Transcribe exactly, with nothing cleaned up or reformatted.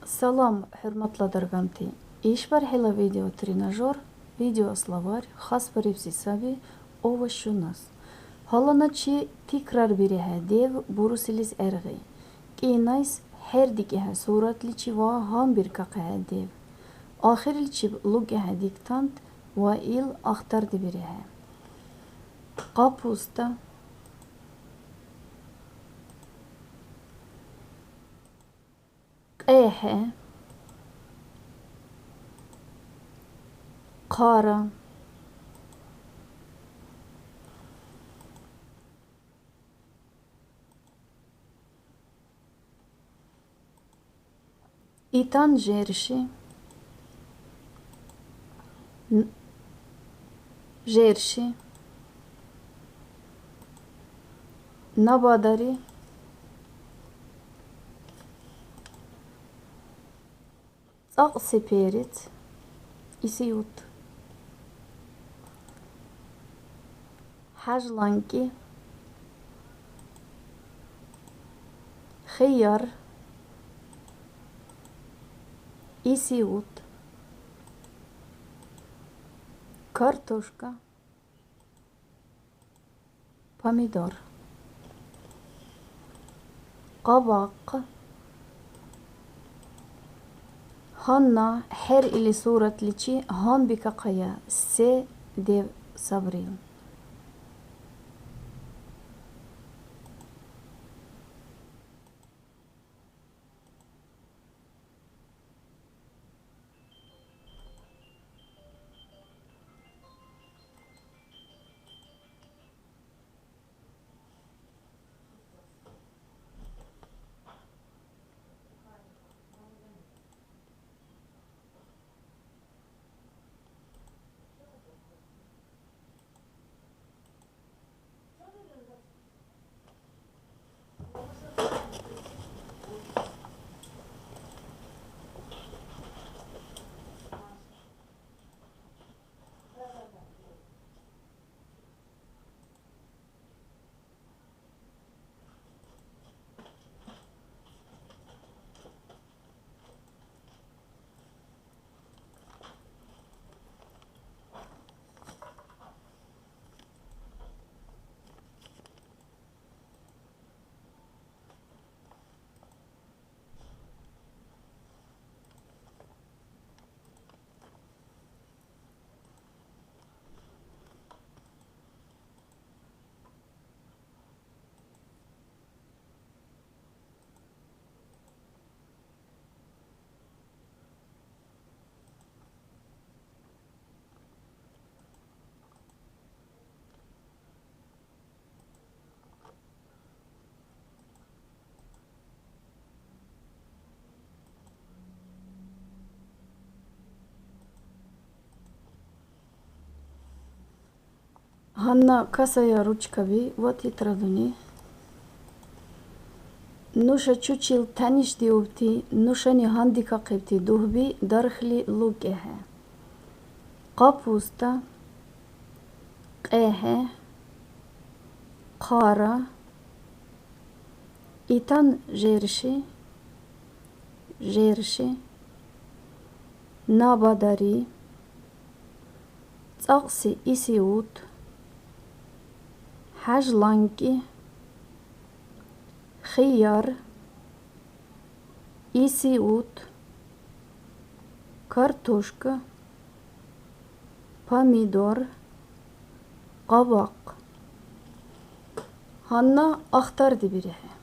Салам, хӀурматла дарганти! ИшбархӀила видеотренажер, видеословарь, хасбарибси саби овощунас. Гьаланачи тикрарбирехӀе дев бурусилис гӀергъи. КӀинайс хӀердикӀехӀе суратличи ва гьанбиркахъехӀе дев. Ахирличиб лукӀехӀе диктант ва ил ахтардибирехӀе. Капуста. КъехӀе. Хъара. Итан жерши. Н-, жерши. Набадари. ЦӀакьси перец, исиут. ХӀяжланкӀи. Хияр, исиут. Картошка. Помидор. Къабакъ. Гьанна хӀер или суратличи гьанбикахъая, се дев сабрил. Гьанна касая ручкаби ва тетрадуни. Нуша чучил тянишдиубти, нушани гьандикахъибти дугьби дархли лукӀехӀе. Капуста, кьехӀе, хъара, итан жерши, жерши, набадари, цӀакьси исиут, хӀяжланкӀи, хияр, исиут, картошка, помидор, къабакъ. Гьанна ахтардибирехӀе.